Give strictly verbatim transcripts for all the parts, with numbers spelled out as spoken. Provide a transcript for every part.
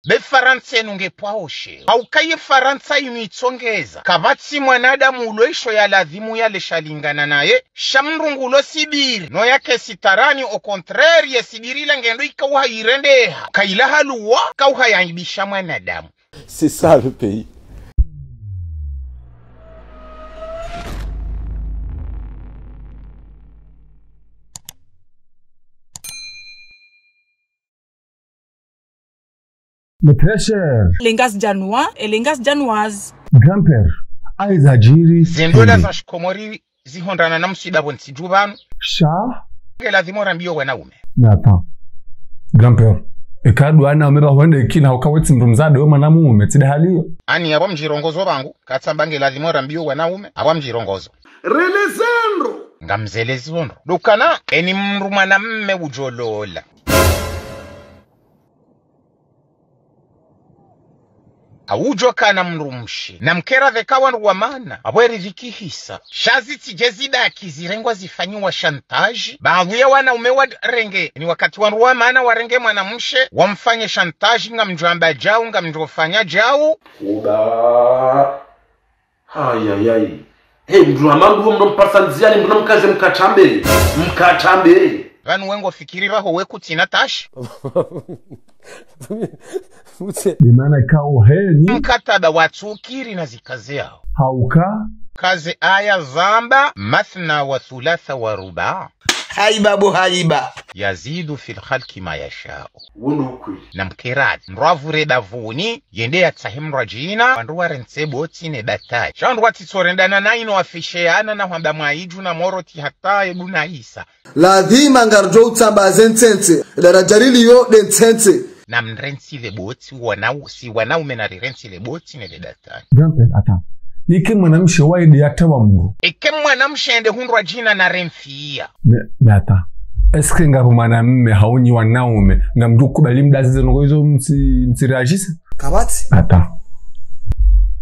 Be Farantsa inu nge pvwao she. Hauka ye Farantsa inu itsongeza. Kapvatsi mwanadamu ulo isho ya ladhimu yale sha lingana naye. Sha mndru ngulo sibiri. No yake sitarani, au contraire, ye sibiri la ngendo ikauha irendeha. Kaila haluwa, kauha yaibisha mwanadamu. C'est ça le pays. Mes très chers. Les Ngazidjanois et les Ngazidjanoises. Grand-père, ayi zadjiri. Zendola za shikomori zihondana na msiba pvo ntsi dju pvanu. Sha. Nge ladhimu rambiyo wanaume. Mais attends. Grand-père. Eka ndo wanaume ba hwende kina hauka wetsi mndru mdzadze we mwanamume, tsi nde hali iyo. Ani yapvo mdjirongozo pvangu, katsamba nge ladhimu rambiyo wanaume, apvo mdjirongozo. Relezandro. Ngamzelezandro. Dukana, eni mndru mwanamume udjolola. Audjo kana mndru mshe. Na mkera pveka wandru wa mana. Apvo eri pvikihisa. Sha zitsidje zidaki zirengwa zifanyiwa chantage. Baadhwi ya wanaume warenge. Ni wakati wandru wa mana warenge mwanamshe. Wamfanye chantage ngamdjo amba djau, ngamdjo fanya djau. Kuba. Hayi, hayi, hayi. He, mndru wa mambo, mndru mpasa ndziani, mndru mkaze mkatrambe. Mkatrambe. Pvanu we ngofikiri pvaho we kutsina tashi. Mutse. Ndo mana kao heni. Mkataba watsukiri na zikaze yao. Hauka. Kaze aya zamba, mathna wa thulatha wa ruba. Haiba bo haiba. Yazidu fil khalqi ma yashau. Wunu ukweli. Na mkera, mndru avure bavuni, yende yatsahe mndru adjina, wandru warentse boti ne batayi. Sha wandru watsitsorendana na inu wafisheana na hwamba mwaidju na moroti hata yedu na isa. Ladhima ngaridjo utsamba ze ntsentse, daradja liliyo nde ntsentse. Na mrentsi le boti, wanau-, si wanaume na rirentsi le boti ne le batayi. Grand-père, attends. Yeke mwanamshe waye nde yatawa mndru. Eke mwanamshe nde hundrwa djina na remfiya. Mais, mais attends. Est-ce que ngapvo mwanamme hau nyi wanaume ngamdjo kubali mdazi ze ndrongo izo msi-, msireagisse? Kapvatsi. Attends.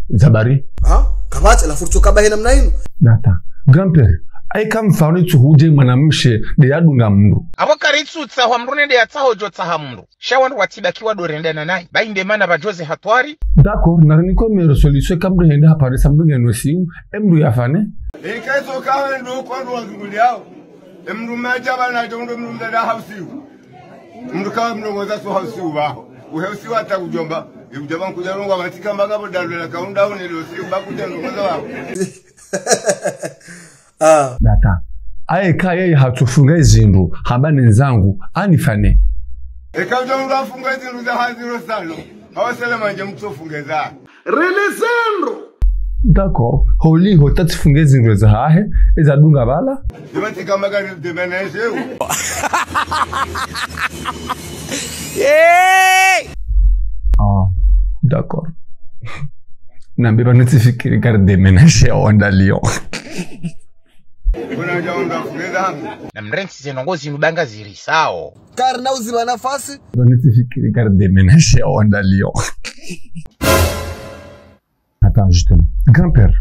Zabari. Ha? Kapvatsi, la furto kaba hena mna inu. Mais attends. Grand-père, ayi kamfano itsuhudje mwanamshe nde yadunga mndru. Apvo karitsutsaha mndru nende yatsaho djo tsaha mndru. Sha wandru watsibakiwa ndo rendana nayi. Bayi nde mana pvadjo ze hatwari. D'accord, na riniko mero solution eka mndru hende haparisa mndru ngeno simu, e mndru yafanye. Eka izo kawe ndo kwa ndo wazunguliao. E mndru madja pvana djo ndo mndru mdada hausiu. Mndru kawe mndru ngoza so hausiu pvaho. Uhe usiu hata kudjomba. Ikudjomba nkudja rongoa pvatsika mbaga pvo dalwela kaunda une lo siu mba kudja ndo ngoza pvaho. Ah. Data. Aye ka yeye hatsufunga ezindru, hamba nenzangu, anifanye. Eka udja mndru afunga ezindru za haziro salo, hawa sele mandje mtsofunga eza. Relezandro. D'accord. Holiho tatsifunga ezindru za hahe, eza dunga pvala. Dema tika magari de ménage. Hey! Ah, d'accord. Nambe pvanu tsifikiri garde ménage ya Onda Lyon. Na mrentsi ze ndrongo zinu banga zirisao. Karina uziba nafasi. Pvanu tsifikiri garde ménage ya Onda Lyon. Attends, justement. Grand-père,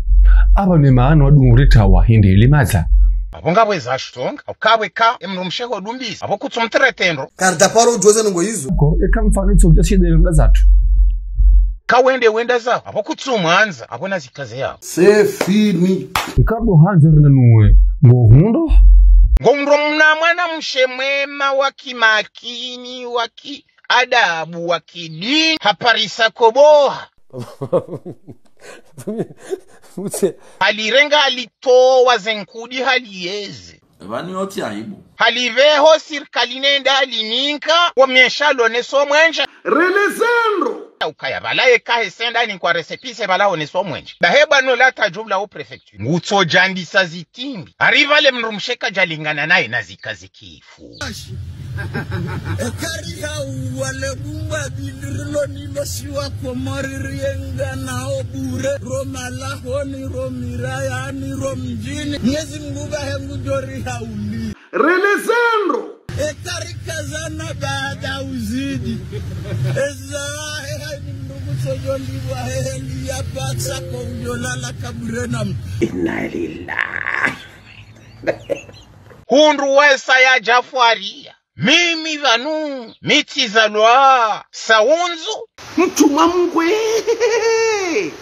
apva ne maana wadungu ritawa hindri limaza. Apvo ngapvo eza shitonga, ukapve ka, e mndru mshe ho dumbisa, apvo kutsumtreter ndro. Karita paro udjoze ndrongo izo. Ko, eka mfano itso udja shidele mda zatru. Ka wende wenda za, apvo kutsumwandza, apvo na zikaze yao. C'est fini. Eka bo handza rina nuwe, ngo hundro? Ngo hundro mna mwanamshe mwema wa kimakini, wa ki adabu wa kidini, haparisa koboha. Mutse. Halirenga halitowa ze nkudi haliyeze. Pvanu yotsi aibu. Halipveho sirikali nenda halininka, wamesha loneso mwenje. Relezandro. Ukaya pvala yeka hesenda ninkwa récépissé pvala oneso mwenje. Dahe bwano la tajubla o préfecture. Ngutsodjandisa zitimbi. Hari pvale mndru mshe kadjalingana naye na zikaze kifu. Ekari hau wale bumba bindri lo nilo siwa Komori rienga na obure. Ro malahoni, ro mirayani, ro mdjini. Mnyezi Mngu pvahe ngudjo ri hauli. Relezandro. Ekari kazana baada uzidi. Eza hehe ni mndru kutsodjo ndipvwa hehe liya patsa ko udjo lala kabure na mndru. Inna lillahi. Hundru wesa ya Jafwariya. Mimi pvanu, mi tsizalwa Saundzu. Mtrumwa Mngu.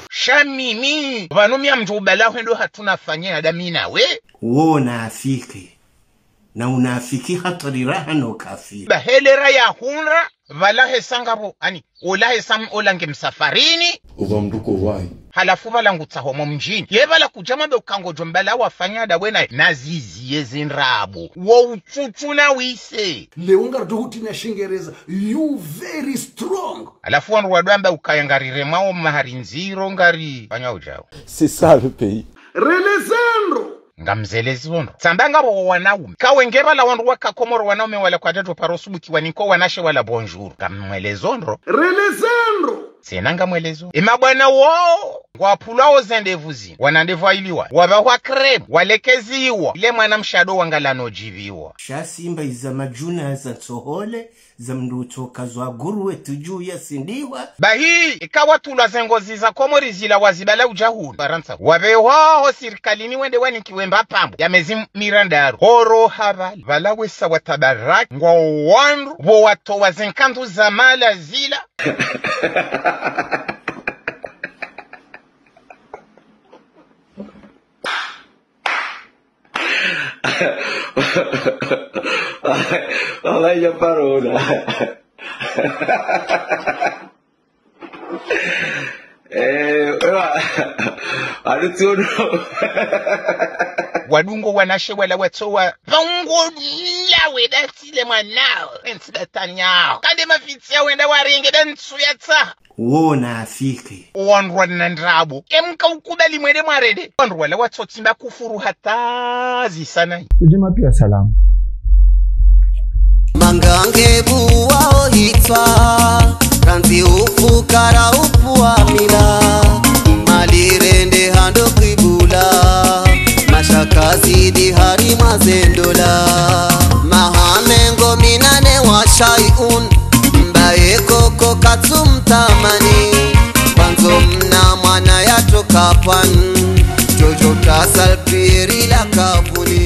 Sha mimi, pvanu mi amdjo ubala hwendo hatru nafanye hada mi nawe. Wo unafiki. Na unafiki hatwari raha no kafiri. Ba helera ya hundra, pvala hesa ngapvo, ani, ola hesa m-, ola nge msafarini. Upva mndru ko wayi. Halafu pvala ngutsaho mo mdjini. Ye pvala kudja mwambe uka ngodjo mbala wafanya hada we naye. Na zizi ye zindrabo. Wo utsutsu na wise. Leo ngaridjo huti na Shingereza. You very strong. Halafu wandru wadjo amba ukaya ngariremwao mahari ndziro ngarifanyao djao. C'est ça le pays. Relezendro. Ngamzelezo ndro. Tsamba ngapvo wanaume. Kawe nge pvala wandru waka Komoro wanaume wala kwadjadjo paro subuki wanike wanashe wala bonjour. Ngamwelezo ndro. Relezendro. Tsena ngamwelezo. Ema bwana wo. Ngwapvulwao ze ndevu zini. Wana ndevu ayiliwa. Wapvahwa crème. Walekeziwa. Ile mwana mshe ndo wangala no djipviwa. Sha simba iza madjuna za ntsohole. Za mndru utsoka zwa guru wetu dju ya sindiwa. Bahi, ika watulwa ze ngozi za Komori zila wazibala udja hunu Farantsa. Wapvehwa ho sirikalini wende wanikiwe mbapvambo ya mezi mirandaru. Horo habali. Pvala wesa watabaraki ngwao wandru, pvo watowa ze nkandu za mala zila. Wallahi, ya paro ona. Eh, ewa. Anu tsiono. Wadungo wanashe wala watsowa. Pvango la weda tsile mwanao. Entsi datanyao. Kande mafitsi ya wenda warenge da ntsu ya tsa. Wo unafiki. Wandru wana ndrabo. Emka ukubali mwende mwarende. Wandru wala watsotsimba kufuru hata zisanayi. Ujima pia salamu. Mangange buwa ohitwa. Randzi ufukara upvua mila. Mali rende hando kibula. Mashaka zidi harimwa ze ndola. Maha mengo minane wa shaiun. Mbaye koko katsumtamani, pandzo mna mwana yatoka pvanu, djodjo tasal piri la kapvuni.